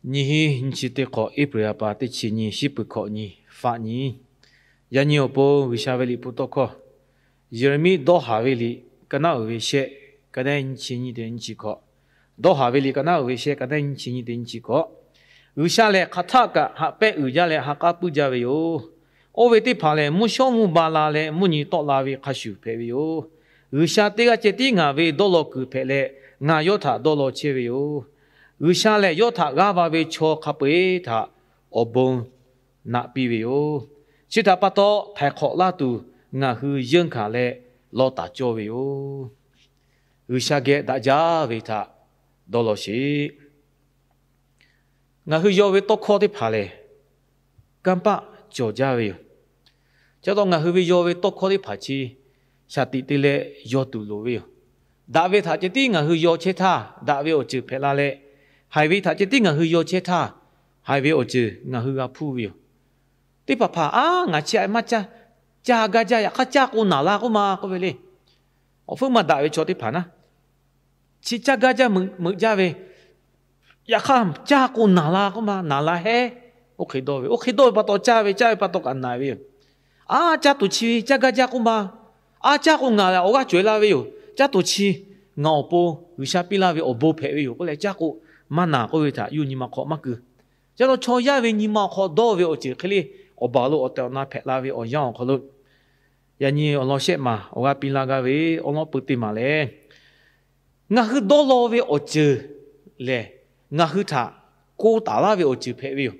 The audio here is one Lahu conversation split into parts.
Nyiˇ hinˉ nyiˇ chi teˇ hk'awꞈ, April ha pa teˇ chi nyi, shiˉ peuˬ hkawꞈ nyi, faˆ nyi. Yaꞈ nyi awˬ pon G'uiˬsha ve liꞈ hpu tawˇ hkawˇ, Yeˍraˍmiˆ dawˇ haˍ ve liꞈ, ka naˉ uiˍ ve shehˆ, ka naˉ nyiˇ chi nyiˇ te nyiˇ chi hkawꞈ. Dawˇ haˍ ve liꞈ, ka naˉ uiˍ ve shehˆ, ka naˉ nyiˇ chi nyiˇ te nyiˇ chi hkawꞈ. G'uiˬsha lehˬ, hk'aˬ htaˆ kaꞈ haꞈ pehnˇ uiˍ jaˇ leh ha k'aˉ puiˉ jaˇ ve yoˬ. Oˇ ve teˇ hpaˍ lehˬ, mvuhˇ shawˉ mvuhˇ ba la leh mvuhˇ nyi tawˆ la ve hk'a shuˍ hpehꞈ ve yoˬ. G'uiˬsha teˇ g'aˇ ceh tiˉ ngaˬ ve dawˇ law kuiˬ hpehꞈ leh, ngaˬ yawˇ htaꞈ dawˇ law chehˇ ve yoˬ. G'uiˬsha lehˬ, yawˇ htaꞈ g'aˇ va ve chaw hk'a peu-eˬ htaꞈ awˬ bon naꞈ piˇ ve yoˬ. Chi htaꞈ pa taw, htaiˍ hk'awꞈ laˇ tuˬ ngaˬ hui yeunˇ hkanˍ leh law taˍ cawˇ ve yoˬ. G'uiˬsha geh daꞈ jaˇ ve htaꞈ dawˇ law sheˍ. Ngaˬ hui yaw ve tawˇ hkawˇ teˇ hpaˍ lehˬ, kanˇ paˆ cawˬ jaˇ ve yoˬ. Chi pa taw, ngaˬ hui ve yaw ve tawˇ hkawˇ teˇ hpaˍ chi shaˍ tiꞈ te leh yaw tuˬ loˍ ve yoˬ. Daꞈ ve htaꞈ ceh tiˉ ngaˬ hui yaw chehˇ htaˇ, daꞈ ve awˬ ceuˬ hpehꞈ la leh, haiˬ ve htaꞈ ceh tiˉ ngaˬ hui yaw chehˇ htaˇ, haiˬ ve awˬ ceuˬ ngaˬ hui g'a hpuˇ ve yoˬ. Teˇ hpaˍ hpaˍ, aˉ, ngaˬ chi a maˇ caˇ, caˇ gaˇ jaˇ, yaꞈ hk'aˇ caˇ k'o naˬ la k'oˆ ma k'oˆ ve le. Awˬ hpfuhˇ maˇ daꞈ ve chaw teˇ hpaˍ naˉ, chi caˇ gaˇ jaˇ meuꞈ jaˇ ve, yaꞈ hk'aˇ caˇ k'o naˬ la k'oˆ ma, naˬ la heˉ. Oˇ hk'e dawˇ ve, oˇ hk'e dawˇ ve pa taw caˇ ve, caˇ ve pa taw kaꞈ naˬ ve yoˬ. Aˉ, caˇ tuˬ chi caˇ gaˇ jaˇ k'oˆ ma. Aˉ, caˇ k'o ngaˬ lehˬ awˬ g'aˇ cawˬ e la ve yoˬ. Caˇ tuˬ chi ngaˬ awˬ pon G'uiˬsha piˇ laˇ ve awˬ bon hpehꞈ ve yoˬ k'oˆ leh caˇ k'o, maˇ naˬ k'oˆ ve htaꞈ yawˇ nyi ma hk'aw maˇ keu. Chi pa taw, chaw yaˇ ve nyi ma awˬ hk'aw dawˇ ve awˬ ceuˬ hk'e le, awˬ baˬ lo awˬ tehˬ awˬ na hpehꞈ la ve awˬ yanˇ awˬ hk'aw lo, yaꞈ nyi awˬ lawn shehˆ maˬ awˬ g'aˇ piˇ laˇ gaˇ ve awˉ lawˉ peu teˇ maˬ lehˬ, ngaˬ hui dawˇ law ve awˬ ceuˬ lehˬ, ngaˬ hui htaꞈ ko taˍ laˇ ve awˬ ceuˬ hpehꞈ ve yoˬ.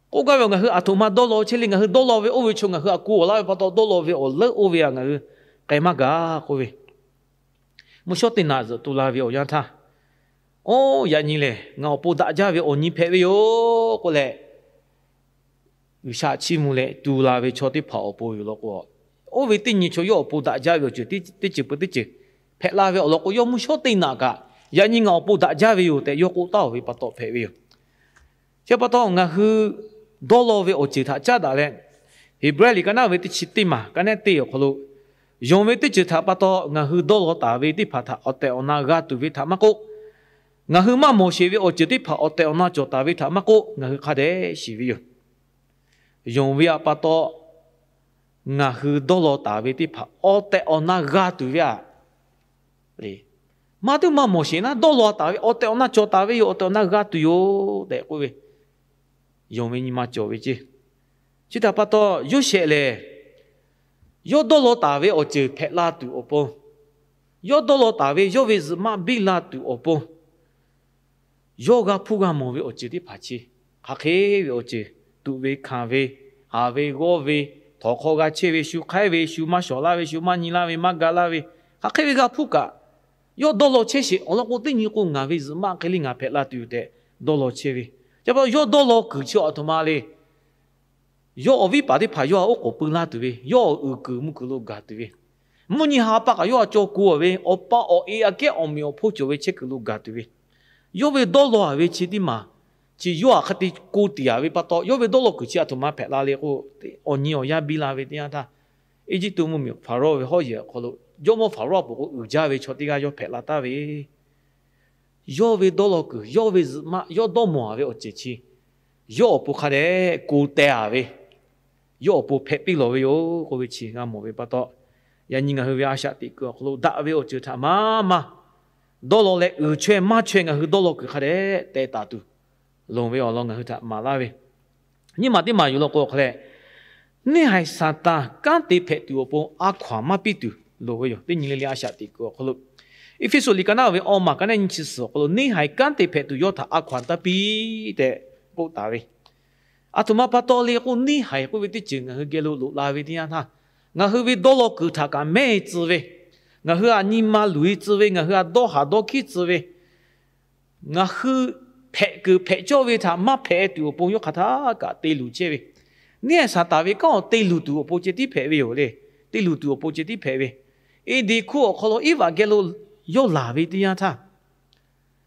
K'oˆ gaˇ ve, ngaˬ hui aˬ htoꞈ ma dawˇ law chehˇ le, ngaˬ hui dawˇ law ve oˇ ve chaw ngaˬ hui htaꞈ ko awˬ laˇ ve pa taw, dawˇ law ve awˬ leuˉ oˇ ve htaꞈ ngaˬ hui k'ai maˇ gaˬ k'oˆ ve, mvuhˇ shawˉ teˇ naꞈ zuhꞈ tu la ve awˬ yanˇ htaˇ, oˇ, yaꞈ nyi lehˬ ngaˬ awˬ pon daꞈ jaˇ ve awˬ nyi hpehꞈ ve yoˬ k'oˆ leh, G'uiˬsha chiˇ mvuh leh tu la ve chaw teˇ hpaˍ awˬ pon yoˬ law k'o, oˇ ve teˇ nyi chaw yawˇ awˬ pon daꞈ jaˇ ve awˬ ceuˬ teˇ ceuˬ peuˬ teˇ ceuˬ hpehꞈ la ve awˬ lawn k'o, yawˇ mvuhˇ shawˉ teˇ naꞈ kaꞈ yaꞈ nyi ngaˬ awˬ pon daꞈ jaˇ ve yoˬ tehꞈ yawˇ k'oˆ taˉ-oˬ ve pa taw hpehꞈ ve yoˬ. Chi pa taw, ngaˬ hui dawˇ law ve awˬ ceuˬ htaꞈ caˉ daꞈ leh, Heˍbrehˇ liꞈ ka naˉ ve teˇ chi teˇ maˬ ka naˉ teˇ awˬ hk'aw lo, yonˍ ve teˇ ceuˬ htaꞈ pa taw ngaˬ hui dawˇ law taˍ ve teˇ hpaˍ htaꞈ awˬ tehˬ awˬ na g'a tuˬ ve htaꞈ maˇ k'oˆ, ngaˬ hui maˇ mawˬ sheˍ ve awˬ ceuˬ teˇ hpaˍ awˬ tehˬ awˬ na cawˬ taˍ ve htaꞈ maˇ k'oˆ, ngaˬ hui hk'a dehꞈ shiˍ ve yoˬ. Yonˍ ve htaꞈ pa taw ngaˬ hui dawˇ law taˍ ve teˇ hpaˍ awˬ tehˬ awˬ na g'a tuˬ ve aꞈ le. Maˇ tuˉ maˇ mawˬ sheˍ naˉ, dawˇ law taˍ ve awˬ tehˬ awˬ na cawˬ taˍ ve yoˬ, awˬ tehˬ awˬ na g'a tuˬ yoˬ tehꞈ k'oˆ ve, yonˍ ve nyi ma cawˬ ve ceˇ. Chi htaꞈ pa taw, Yoˇsehꞈ lehˬ, yawˇ dawˇ law taˍ ve awˬ ceuˬ hpehꞈ la tuˬ awˬ pon, yawˇ dawˇ law taˍ ve yawˇ ve zuhꞈ maˆ biˇ la tuˬ awˬ pon, yawˇ g'a hpuˇ g'a mawˬ ve awˬ ceuˬ teˇ hpaˍ chi, hk'aˬ hk'e ve awˬ ceuˬ, tuꞈ ve, hkanˍ ve, haˍ ve, g'awˇ ve, htawnˍ hk'aw g'a chehˇ ve, shu hk'aiˉ ve, shu maˇ shawˍ laˇ ve, shu maˇ nyi laˇ ve, maˇ ga laˇ ve, hk'aˬ hk'e ve g'a hpuˇ kaꞈ, yawˇ dawˇ law chehˇ sheˍ. Awˬ lawn k'o, teˇ nyi k'o ngaˬ ve zuhꞈ maˆ hk'e le ngaˬ hpehꞈ la tuˬ yoˬ tehꞈ dawˇ law chehˇ ve. Chi pa taw yawˇ dawˇ law kuiˬ chi aˬ htoꞈ ma le. Yawˇ awˬ viˉ paˍ teˇ hpaˍ yawˇ htaꞈ oˉ k'oˍ peu laˇ tuˬ ve, yawˇ awˬ uiˍ kuiˬ mvuhˇ kuiˬ lo gaˬ tuˬ ve, mvuhˇ nyi ha pa kaꞈ yawˇ htaꞈ caw ko ve, awˬ pa awˬ e aꞈ kehˉ awˬ meꞈ awˬ hponˇ cawˬ ve chehˇ kuiˬ lo gaˬ tuˬ ve, yawˇ ve dawˇ law ve chi teˇ maˬ chi yawˇ htaꞈ hk'a te ko tiꞈ yaꞈ ve pa taw, yawˇ ve dawˇ law kuiˬ chi aˬ htoꞈ ma hpehꞈ la le k'o, awˬ nyi awˬ yaˇ biˇ la ve teˇ yanˇ htaˇ, Eˇjiˇtuꞈ mvuhˇmiˬ Hpaˍrawˇ ve hawˉ yehˬ awˬ hk'aw lo jawˇmawˇ Hpaˍrawˇ awˬ pon k'o uiˍ jaˇ ve chaw teˇ g'aˇ yawˇ hpehꞈ la taˍ ve, yawˇ ve dawˇ law kuiˬ, yawˇ ve zuhꞈ maˆ, yawˇ dawˇ mawˬ-a ve awˬ ceuˬ chi yawˇ awˬ pon hk'a dehꞈ ko teh-a ve, yawˇ awˬ pon hpehꞈ piˇ lawˬ ve yoˬ k'oˆ ve chi g'a mawˬ ve pa taw, yaꞈ nyi ngaˬ hui ve a shaꞈ teꞈ kuiˬ awˬ hk'aw lo daꞈ ve awˬ ceuˬ htaꞈ maˇ maˇ dawˇ law leh, uiˍ chaweh maˇ chaweh ngaˬ hui dawˇ law kuiˬ hk'a dehꞈ teh taˍ tuˬ loˍ ve awˬ lawn ngaˬ hui htaꞈ maˍ laˇ ve, nyiˇ maˬ teˇ maˬ yuˬ law k'o hk'a leh, neˇ haiˬ Saˍtanˍ kanˉ te hpehꞈ tuˬ awˬ pon a hkaw-anˬ maˇ piˇ tuˬ loˍ ve yoˬ. Teˇ nyi le le a shaꞈ teꞈ kuiˬ awˬ hk'aw lo, Eˇfeˇsuꞈ liꞈ ka naˉ ve awˬ maˬ ka naˉ nyiˇ chi suhˍ awˬ hk'aw lo, neˇ haiˬ kanˉ te hpehꞈ tuˬ yawˇ htaꞈ a hkaw-anˬ taˇ piˇ tehꞈ k'oˆ taˍ ve, aˬ htoꞈ ma pa taw le k'o, neˇ haiˬ k'oˆ ve teˇ ceuˬ ngaˬ hui geh lo loꞈ la ve teˇ yanˇ htaˇ, ngaˬ hui ve dawˇ law kuiˬ htaꞈ kaꞈ mehˉ-e tcuh ve, ngaˬ hui htaꞈ nyi ma luˬ-e tcuh ve, ngaˬ hui htaꞈ dawˇ haˍ dawˇ hkiˉ tcuh ve, ngaˬ hui hpehꞈ kuiˬ hpehꞈ cawˇ ve htaꞈ maˇ hpehꞈ tuˬ awˬ pon yawˇ hk'aˬ htaˇ kaꞈ te luˬ chehˇ ve, neˇ haiˬ Saˍtanˍ ve kanˉ awˬ te luˬ tuˬ awˬ pon ceh tiˉ hpehꞈ ve yoˬ le. Te luˬ tuˬ awˬ pon ceh tiˉ hpehꞈ ve, Eˍdenˍ hkuˇ awˬ hk'aw lo Eˇvaꞈ geh lo yawˇ laˬ ve teˇ yanˇ htaˇ,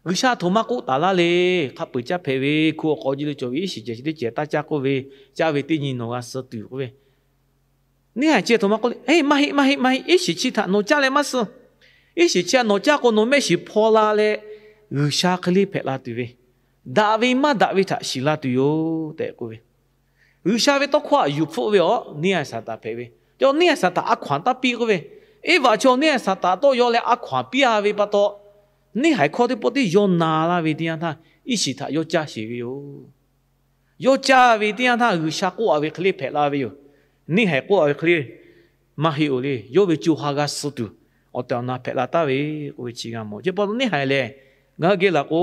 G'uiˬsha aˬ htoꞈ ma k'oˆ taˍ laˇ le. Hk'a peu-eˬ caˇ hpehꞈ ve, hkuˇ awˬ hk'aw ji lo cawˬ ve iˉ shiˍ ceh chi teˇ cehˬ taˇ caˇ k'oˆ ve, caˇ ve teˇ nyi nawˬ g'a suh tuˬ k'oˆ ve, neˇ haiˬ chi aˬ htoꞈ ma k'oˆ le, maˇ heˆ, maˇ heˆ, maˇ heˆ, iˉ shiˍ chi htaꞈ nawˬ caˇ leh maˇ suh. Iˉ shiˍ chi htaꞈ nawˬ caˇ k'o nawˬ mehˆ shiˍ hpaw la leh G'uiˬsha hk'e le hpehꞈ la tuˬ ve, daꞈ ve maˇ daꞈ ve htaꞈ shiˍ la tuˬ yoˬ tehꞈ k'oˆ ve. G'uiˬsha ve tawˇ hkawˇ htaꞈ yuˬ hpfuhˆ ve awˬ neˇhaiˬ Saˍtanˍ hpehꞈ ve. Cawˬ neˇhaiˬ Saˍtanˍ a hkaw anˬ taˇ piˇ k'oˆ ve, Eˇvaꞈ chi awˬ neˇhaiˬ Saˍtanˍ tawˇ yaw leh a hkaw anˬ piˇ a ve pa taw, neˇhaiˬ hkawˇ teˇ pawˆ tiˉ yawˇ na laˇ ve teˇ yanˇ htaˇ, iˉ shiˍ htaꞈ yawˇ caˇ sheˍ ve yoˬ. Yawˇ caˇ ve teˇ yanˇ htaˇ G'uiˬsha k'oˆ a ve hk'e le hpehꞈ la ve yoˬ. Neˇhaiˬ k'oˆ a ve hk'e le maˇ heˆ-oˬ le. Yawˇ ve co ha g'a suh tuˬ awˬ tehˬ awˬ na hpehꞈ la taˍ ve k'oˆ ve chi g'a mawˬ. Chi pa taw neˇhaiˬ lehˬ, ngaˬ hui geh laˬ k'o,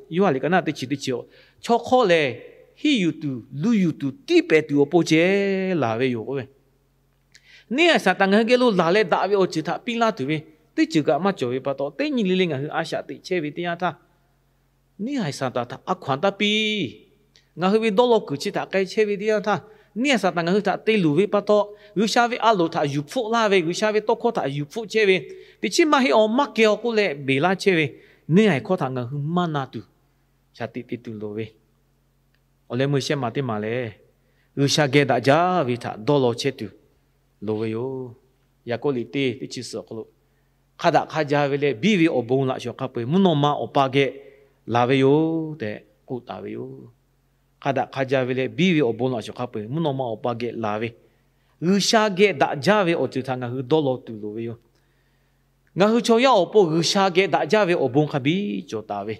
Yoˇhanˬ liꞈ ka naˆ teˇ chi teˇ chi, chaw hk'awˇ lehˬ, henˇ yuˬ tuˬ, luˬ yuˬ tuˬ, tiˇ pehˍ tuˬ awˬ pon ceh laˬ ve yoˬ k'oˆ ve. Neˇhaiˬ Saˍtanˍ ngaˬ hui geh lo laˬ leh daꞈ ve awˬ ceuˬ htaꞈ piˇ laˇ tuˬ ve teˇ ceuˬ kaꞈ maˇ cawˬ ve pa taw, teˇ nyi le le ngaˬ hui a shaꞈ teꞈ chehˇ ve teˇ yanˇ htaˇ, neˇhaiˬ Saˍtanˍ htaꞈ a hkaw anˬ taˇ piˇ. Ngaˬ hui ve dawˇ law kuiˬ chi htaꞈ k'ai chehˇ ve teˇ yanˇ htaˇ, neˇhaiˬ Saˍtanˍ ngaˬ hui htaꞈ te luˬ ve pa taw, G'uiˬsha ve a loˍ htaꞈ yuˬ hpfuhˆ laˇ ve, G'uiˬsha ve tawˇ hkawˇ htaꞈ yuˬ hpfuhˆ chehˇ ve, teꞈ chiˉ maˇ heˆ awˬ maˇ keh awˬ k'oˆ leh beˬ laˇ chehˇ ve, neˇhaiˬ hkawˇ htaꞈ ngaˬ hui maˇ na tuˬ, shaˍ tiꞈ te tuˬ loˍ ve. Awˬ leh meuˇ shehˆ ma teˇ maˬ lehˬ, G'uiˬsha geh daꞈ jaˇ ve htaꞈ dawˇ law chehˇ tuˬ loˍ ve yoˬ. Yaˍkoˆ liꞈ teˇ teˇ chi suhˍ awˬ hk'aw lo, hk'a daꞈ hk'a jaˇ ve leh biˇ ve awˬ bon laꞈ shawˍ hk'a peu-eˬ mvuhˇ naw ma Awˬ pa geh laˬ ve yoˬ tehꞈ k'oˆ taˍ ve yoˬ. Hk'a daꞈ hk'a jaˇ ve leh biˇ ve awˬ bon laꞈ shawˍ hk'a peu-eˬ mvuhˇ naw ma Awˬ pa geh laˬ ve, G'uiˬsha geh daꞈ jaˇ ve awˬ ceuˬ htaꞈ ngaˬ hui dawˇ law tuˬ loˍ ve yoˬ. Ngaˬ hui chaw yaˇ awˬ pon G'uiˬsha geh daꞈ jaˇ ve awˬ bon hk'a biˇ cawˬ taˍ ve,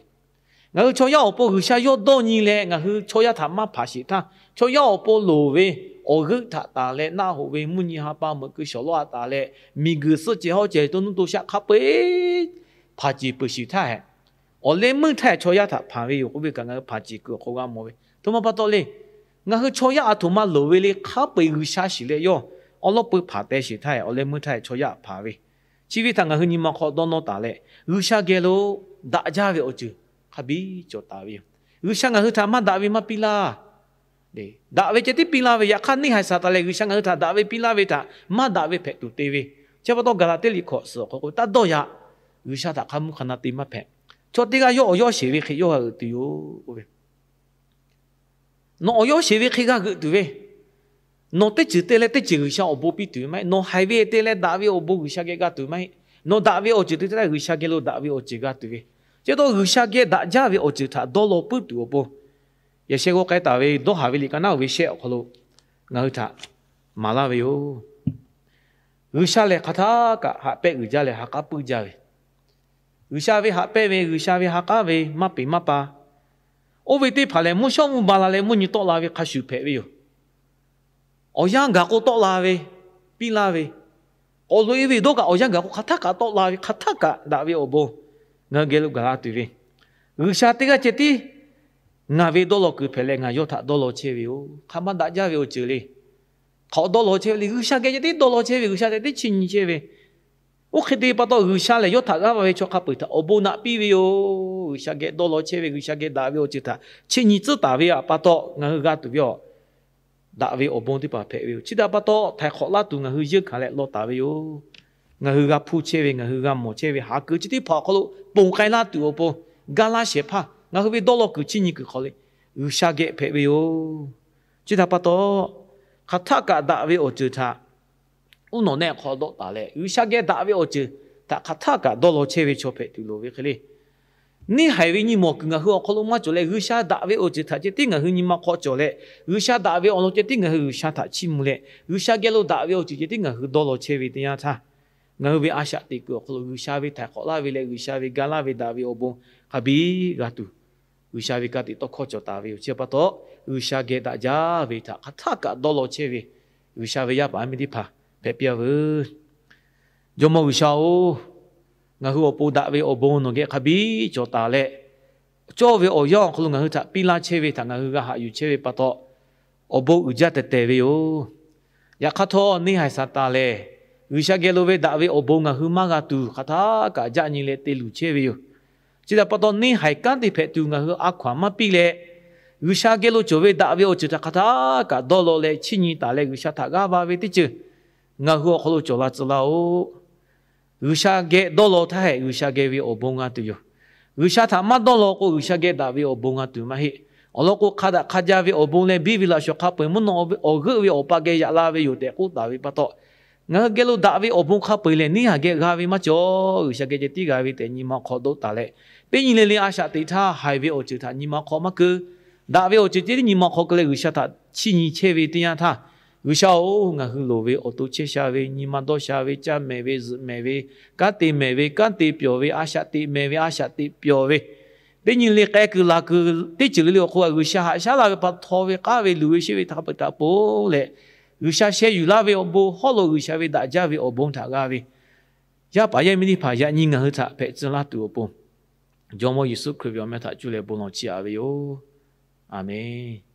ngaˬ hui chaw yaˇ awˬ pon G'uiˬsha yawˇ dawˇ nyi leh ngaˬ hui chaw yaˇ htaꞈ maˇ hpanˍ sheˍ htaˇ, chaw yaˇ awˬ pon loˍ ve awˬ g'euˆ htaꞈ taˍ leh naˆ hoꞈ ve mvuhˇ nyi ha pa meuꞈ keu shawˍ lawˉ a taˍ leh, miˬguiˬ suhˆ cehˬ hawˉ cehˬ to nuˇ to shaˆ hk'a peu-eˬ hpanˍ ceˬ peuˬ sheˍ htaˇ, awˬ leh meuˇ htaˇ chaw yaˇ htaꞈ hpanˍ ve yoˬ k'oˆ ve kaꞈ ngaˬ hui hpanˍ ceˬ kuiˬ awˬ hk'aw g'a mawˬ ve. Htoꞈ ma pa taw le, ngaˬ hui chaw yaˇ aˬ htoꞈ ma loˍ ve le hk'a peu-eˬ G'uiˬsha shiˍ leh yawˇ awˉ lawˉ peu hpanˍ teh sheˍ htaˇ, awˬ leh meuˇ htaˇ chaw yaˇ hpanˍ ve, chi ve htaꞈ ngaˬ hui nyi ma hk'aw dawˇ nawˇ taˍ leh, G'uiˬsha geh lo daꞈ jaˇ ve awˬ ceuˬ hk'a biˇ cawˬ taˍ ve yoˬ. G'uiˬsha ngaˬ hui htaꞈ maˇ daꞈ ve maˇ piˇ laˇ. Daꞈ ve ceh tiˉ piˇ laˇ ve, yaꞈ hk'aˇ neˇhaiˬ Saˍtanˍ lehˬ G'uiˬsha ngaˬ hui htaꞈ daꞈ ve piˇ laˇ ve htaꞈ maˇ daꞈ ve hpehꞈ tuˬ te ve. Chi pa taw Gaˍlaˍtiˆ liꞈ hkawꞈ suhˍ awˬ hk'aw k'o taˇ dawˇ yaꞈ. G'uiˬsha htaꞈ hk'a mvuhˇ hk'a na te maˇ hpehꞈ. Chaw teˇ g'aˇ yawˇ awˬ yawˇ sheˍ ve hk'e yawˇ g'a g'euꞈ tuˬ yoˬ k'oˆ ve. Nawˬ awˬ yawˇ sheˍ ve hk'e g'a g'euꞈ tuˬ ve, nawˬ teˇ ceuˬ te leh teˇ ceuˬ G'uiˬsha awˬ bon piˇ tuˬ ve maˇ heˆ. Nawˬ haiˬ ve te leh daꞈ ve awˬ bon G'uiˬsha geh g'a tuˬ maˇ heˆ. Nawˬ daꞈ ve awˬ ceuˬ te te htaˇ G'uiˬsha geh lo daꞈ ve awˬ ceuˬ g'a tuˬ ve. Chi pa taw G'uiˬsha geh daꞈ jaˇ ve awˬ ceuˬ htaꞈ dawˇ law puiˉ tuˬ awˬ pon, yaꞈ sheh g'aw k'ai taˍ ve Dawˇhaˍ ve liꞈ ka naˉ oˇ ve shehˆ awˬ hk'aw lo ngaˬ hui htaꞈ maˍ laˇ ve yoˬ. G'uiˬsha lehˬ hk'aˬ htaˇ kaꞈ haꞈ pehnˇ uiˍ jaˇ leh ha k'aˉ puiˉ jaˇ ve, G'uiˬsha ve haꞈ pehnˇ ve, G'uiˬsha ve ha k'aˉ ve maˇ peꞈ maˇ pa, oˇ ve teˇ hpaˍ lehˬ mvuhˇ shawˉ mvuhˇ ba la leh mvuhˇ nyi tawˆ la ve hk'a shuˍ hpehꞈ ve yoˬ. Awˬ yanˇ gaˬ k'o tawˆ la ve, piˇ laˇ ve, k'awꞈ loꞈ e ve dawˇ kaꞈ awˬ yanˇ gaˬ k'o hk'aˬ htaˇ kaꞈ tawˆ la ve, hk'aˬ htaˇ kaꞈ daꞈ ve awˬ bon ngaˬ hui geh lo gaˬ la tuˬ ve, G'uiˬsha teˇ g'aˇ ceh tiˉ ngaˬ ve dawˇ law kuiˬ hpehꞈ leh ngaˬ yawˇ htaꞈ dawˇ law chehˇ ve yoˬ. Hk'aˬ ma daꞈ jaˇ ve awˬ ceuˬ le. Hk'aˬ dawˇ law chehˇ ve le, G'uiˬsha geh ceh tiˉ dawˇ law chehˇ ve, G'uiˬsha ceh tiˉ chiˇ nyi chehˇ ve. Oˇ hk'e te pa taw G'uiˬsha lehˬ yawˇ htaꞈ g'aˇ va ve chaw hk'a peu-eˬ htaꞈ awˬ bon naꞈ piˇ ve yoˬ. G'uiˬsha geh dawˇ law chehˇ ve, G'uiˬsha geh daꞈ ve awˬ ceuˬ htaꞈ chiˇ nyi tcuhˉ taˍ ve pa taw ngaˬ hui g'a tuˬ ve a daꞈ ve awˬ bon teˇ hpaˍ hpehꞈ ve yoˬ. Chi htaꞈ pa taw htaiˍ hk'awꞈ laˇ tuˬ ngaˬ hui yeunˇ hkanˍ leh law taˍ ve yoˬ. Ngaˬ hui g'a hpuˇ chehˇ ve, ngaˬ hui g'a mawˬ chehˇ ve, haˍ kuiˬ chi teˇ hpaˍ awˬ hk'aw lo ponˬ k'ai laˇ tuˬ awˬ pon, ga laˇ shehˍ hpaˇ ngaˬ hui ve dawˇ law kuiˬ chiˇ nyi kuiˬ hk'aw le G'uiˬsha geh hpehꞈ ve yoˬ. Chi htaꞈ pa taw, hk'aˬ htaˆ kaꞈ daꞈ ve awˬ ceuˬ htaꞈ uˉ nawˬ nehˆ hk'aw dawˆ taˍ leh, G'uiˬsha geh daꞈ ve awˬ ceuˬ htaꞈ hk'aˬ htaˆ kaꞈ dawˇ law chehˇ ve chaw hpehꞈ tuˬ loˍ ve hk'e le. Neˇhaiˬ ve nyi mawˬ kuiˬ ngaˬ hui awˬ hk'aw lo maˇ cawˬ leh, G'uiˬsha daꞈ ve awˬ ceuˬ htaꞈ ceh tiˉ ngaˬ hui nyi ma hk'aw cawˬ leh, G'uiˬsha daꞈ ve awˬ lawn ceh tiˉ ngaˬ hui G'uiˬsha htaꞈ chiˇ mvuh leh, G'uiˬsha geh lo daꞈ ve awˬ ceuˬ ceh tiˉ ngaˬ hui dawˇ law chehˇ ve teˇ yanˇ htaˇ, ngaˬ hui ve a shaꞈ teꞈ kuiˬ awˬ hk'aw lo G'uiˬsha ve htaiˍ hk'awꞈ laˇ ve leh G'uiˬsha ve ga laˇ ve daꞈ ve awˬ bon hk'a biˇ g'a tuˬ, G'uiˬsha ve ka tiꞈ tawˇ hkawˇ cawˬ taˍ ve yoˬ. Chi pa taw, G'uiˬsha geh daꞈ jaˇ ve htaꞈ hk'aˬ htaˆ kaꞈ dawˇ law chehˇ ve G'uiˬsha ve yaˇ paˍ yaˇ miˇ teˇ hpaˍ hpehꞈ piˇ a veuˬ. Jawˇmawˇ G'uiˬsha-oˬ, ngaˬ hui awˬ pon daꞈ ve awˬ bon nawˬ geh hk'a biˇ cawˬ taˍ leh, cawˇ ve awˬ yanˇ awˬ hk'aw lo ngaˬ hui htaꞈ piˇ laˇ chehˇ ve htaꞈ ngaˬ hui g'a haꞈ yuˬ chehˇ ve pa taw, awˬ bon uiˍ jaˇ tehˬ tehˬ ve yoˬ. Yaꞈ hk'aˇ htawˇ, neˇhaiˬ Saˍtanˍ lehˬ, G'uiˬsha geh lo ve daꞈ ve awˬ bon ngaˬ hui maˇ g'a tuˬ hk'aˬ htaˆ kaꞈ jaˆ nyi leh te luˬ chehˇ ve yoˬ. Chi htaꞈ pa taw, neˇhaiˬ kanˉ te hpehꞈ tuˬ ngaˬ hui a hkaw-anˬ maˇ piˇ leh, G'uiˬsha geh lo cawˬ ve daꞈ ve awˬ ceuˬ htaꞈ hk'aˬ htaˆ kaꞈ dawˇ law leh chiˇ nyi taˍ leh G'uiˬsha htaꞈ g'aˇ va ve teˇ ceuˬ ngaˬ hui awˬ hk'aw lo cawˬ la tcuh laˇ-oˆ. G'uiˬsha geh dawˇ law htaˇ hehꞈ G'uiˬsha geh ve awˬ bon g'a tuˬ yoˬ. G'uiˬsha htaꞈ maˇ dawˇ law k'o, G'uiˬsha geh daꞈ ve awˬ bon g'a tuˬ maˇ heˆ. Awˬ lawn k'o, hk'a daꞈ hk'a jaˇ ve awˬ bon leh biˇ ve laꞈ shawˍ hk'a peu-eˬ mvuhˇ naw awˬ g'euˆ ve Awˬ pa geh yaꞈ la ve yoˬ tehꞈ k'oˆ taˍ ve pa taw, Ngaˬ hui geh lo daꞈ ve awˬ bon hk'a peu-eˬ lehˬ, neˇ haiˬ geh g'a ve maˇ cawˬ. G'uiˬsha geh ceh tiˉ g'a ve tehꞈ nyi ma hk'aw doˆ taˍ leh, teˇ nyi le le a shaꞈ teꞈ htaˇ haiˬ ve awˬ ceuˬ htaꞈ nyi ma hk'aw maˇ keu. Daꞈ ve awˬ ceuˬ ceh tiˉ nyi ma hk'aw keu leh G'uiˬsha htaꞈ chiˇ nyi chehˇ ve teˇ yanˇ htaˇ, G'uiˬsha-oˬ, ngaˬ hui loˍ ve awˬ to chehˇ sha ve, nyi ma dawˇ sha ve, caˇ mehˍ ve, zuhꞈ mehˍ ve, kanˉ te mehˍ ve, kanˉ te pyawˬ ve, a shaꞈ teꞈ mehˍ ve, a shaꞈ teꞈ pyawˬ ve, teˇ nyi le k'ai kuiˬ laˬ kuiˬ teˇ ceuˬ le le awˬ hk'oˆ kaꞈ G'uiˬsha haꞈ shaˉ laˇ ve pa taw ve k'aˉ ve luˬ ve sheˆ ve htaꞈ hk'a peu-eˬ htaꞈ ponˬ leh, G'uiˬsha sheh yuˬ laˇ ve awˬ bon, hawˉ lo G'uiˬsha ve daꞈ jaˇ ve awˬ bon htaꞈ g'a ve, yaˇ paˍ yaˇ miˇ teˇ hpaˍ yaꞈ nyi ngaˬ hui htaꞈ hpehꞈ tcuh laˇ tuˬ awˬ pon, Jawˇmawˇ Yeˍsuˆ Hkriꞈ ve awˬ meh htaꞈ cuˇ leh bon lawˬ chiˇ aꞈ ve yoˬ. Aˍmenˍ.